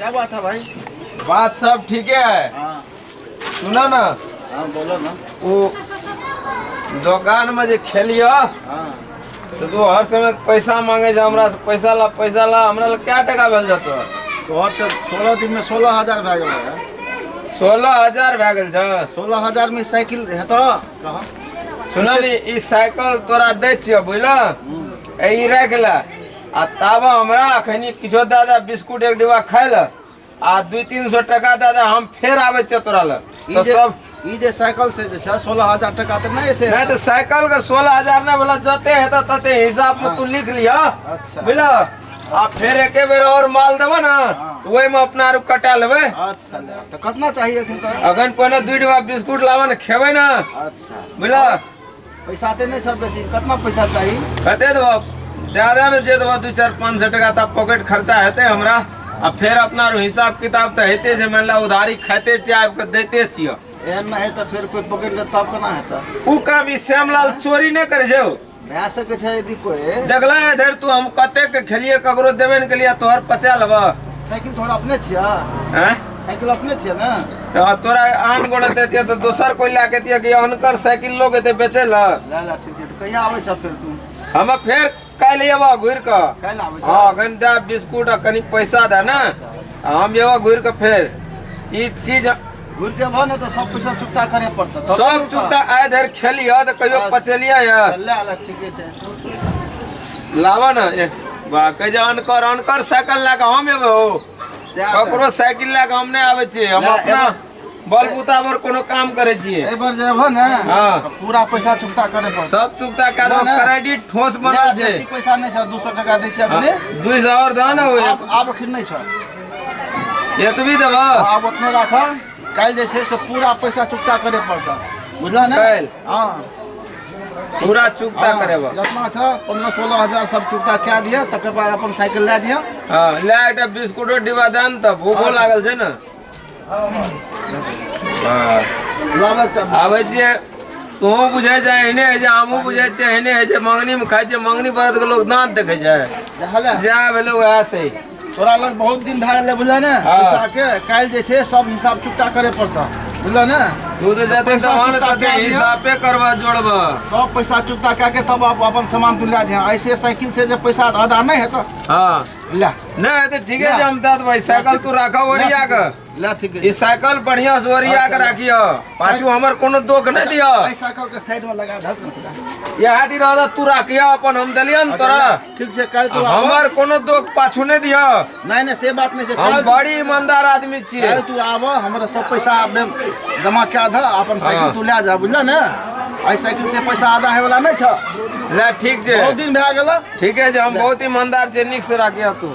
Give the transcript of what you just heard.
क्या बात है भाई? बात सब ठीके है। हाँ। सुनो ना। हाँ, बोलो ना। वो दोकान में जे खेलियो, हाँ। तो तू हर समय पैसा मांगे जे हमरा से, पैसा ला पैसा ला। हमरा लग क्या टका भेल जतो? तोहर तऽ 16 दिन में 16,000 भए गेल है। 16,000 भए गेल छ। 16,000 में साइकिल हेतऽ, कह। सुनली, ई साइकिल तोरा दै छियो, बुझल? ए, ई राखि ले आ ताब हमरा अखनी किछो दए दे, बिस्कुट एक डिब्बा खाइ ले आ 200-300 टका दए दे, हम फेर आबै छियै तोरा लग। ई तऽ जे सब ई जे साइकिल से जे छै, 16,000 टका तऽ नहि से। नहीं तऽ साइकिल के 16,000 नहि भेल, जते हेतै तते हिसाब में तू लिख लिह। बुझल? आ फेर एके बेर और माल देबो ने, ओहिमे अपना आर कटा लेबै। अच्छा, ले, तऽ कतना चाहिए अखन तोरा? अखन पहिने 2 डिब्बा बिस्कुट लाबऽ ने, खेबै ने। बुझल? पैसा तऽ नहि छौ बेसी, कतना पैसा चाही? कते देबऽ, दए दे ने, जे देबऽ 200-400-500 टका, तब पॉकेट खर्चा हेतै हमरा। आ फेर अपना आर हिसाब किताब तऽ हेते छै, मानि ले उधारी खाइते छियै, आबि कऽ दैते छियै। एहन नहि है तऽ फेर कोइ पकड़ि लेत तब केना हेतै? उ काम ई श्यामलाल चोरी नहि करै छै हौ। भए सकै छै यदि कोइ देखला इधर तू, हम कते के खेलिए, ककरो देबे ने केलिए, तोहर पचा लेबऽ। साइकिल तोहर अपने छियै? आँय? साइकिल अपने छियै ने? तऽ तोरा आन गोड़े देतियै तऽ दोसर कोइ लए के एतियै कि अनकर साइकिल लोग एते बेचै लए? ले ले, ठीक छै। तऽ कहिया आबै छह फेर तू? हम फेर काल्हि अयबऽ घुरि कऽ। काल्हि आबै छह? हँ, कनि दे बिस्कुट आ कनि पैसा दे ने, हम अयबऽ घुरि कऽ फेर ई चीज। घुरि के अबह ने तऽ सब पैसा चुकता करे पड़तौ तब। सब चुकता, आइ धरि खेलियह तऽ कहियो पचेलियै हँ? ले ले, ठीके छै। लाबऽ ने। ए, वाह, कहै छै अनकर अनकर साइकिल लए कऽ हम एबै हो? सएह तऽ। ककरो साइकिल लए कऽ हम नहि आबै छियै, हम ले, अपना बलबूता पर कोनो काम करै छियै। एहि बार जे अबह ने, तऽ पूरा पैसा चुकता करे पड़तौ। सब चुकता कए देबो। ना, ना। क्रेडिट ठोस बनल छै। बेसी पैसा नहि छौ, 200 टका दै छियै अपने। 200 आओर दह ने। आब आब अखन नहि छौ। एतबी देबह? आब ओतने राख। काल्हि जे छै से पूरा पैसा चुकता करे पड़तौ, बुझल ने? काल्हि? हँ। पूरा चुकता करेबह? जतना छै, 15-16 हजार सब चुकता कए दिअ, तकर बाद अपन साइकिल लए जइअ। हँ, ले, एकटा बिस्कुटो डिब्बा दे ने, तऽ भूखो लागल छै ने। हँ। लाबऽ एकटा। आबै छियै। तोहूँ बुझै छै एहने होइ छै, हमहूँ बुझै छियै एहने होइ छै। मङ्गनीमे खाइ छियै, मङ्गनी व्रत के लोक दाँत देखै छै। देखले। जा भेलै उएह सही। तोरा लग बहुत दिन भए गेलै, बुझल ने? पैसा के काल्हि जे छै सब हिसाब चुकता करे पड़तौ, बुझल ने? तू तऽ जते पैसा तहन चुकता तते कए दिअ। हिसाबे करबह, जोड़बह। सब पैसा चुकता कए के तब आप अपन सामान तू लए जाइह। ऐसे साइकिल से जे पैसा अदा नहि हेतौ। ले। नहि तऽ ठीके छै, हम दऽ देबै साइकिल, तू राखऽ ओरिया कऽ। ले, ठीक ई साइकिल बढ़िया से ओरिया के राखिह, पाछू हमर कोनो दोख नहि दिह। एहि साइकिल के साइड में लगा धक ने। इएह डी रह, तू राखिह अपन, हम देलियन तोरा। ठीक छै, काल्हि तू आबह। हमर कोनो दोख पाछू नहि दिह। नहि नहि, से बात नहि छै। हम काल्हि बड़ी ईमानदार आदमी छियै। काल्हि तू आबह, हमरा सब पैसा जमा कए दह, अपन साइकिल तू लए जा, बुझल ने? एहि साइकिल से पैसा अदा होय वाला नहि छ। ले, ठीक छै। बहुत दिन भए गेल। ठीके छै, हम बहुत ईमानदार छियै, नीक से राखिह तू।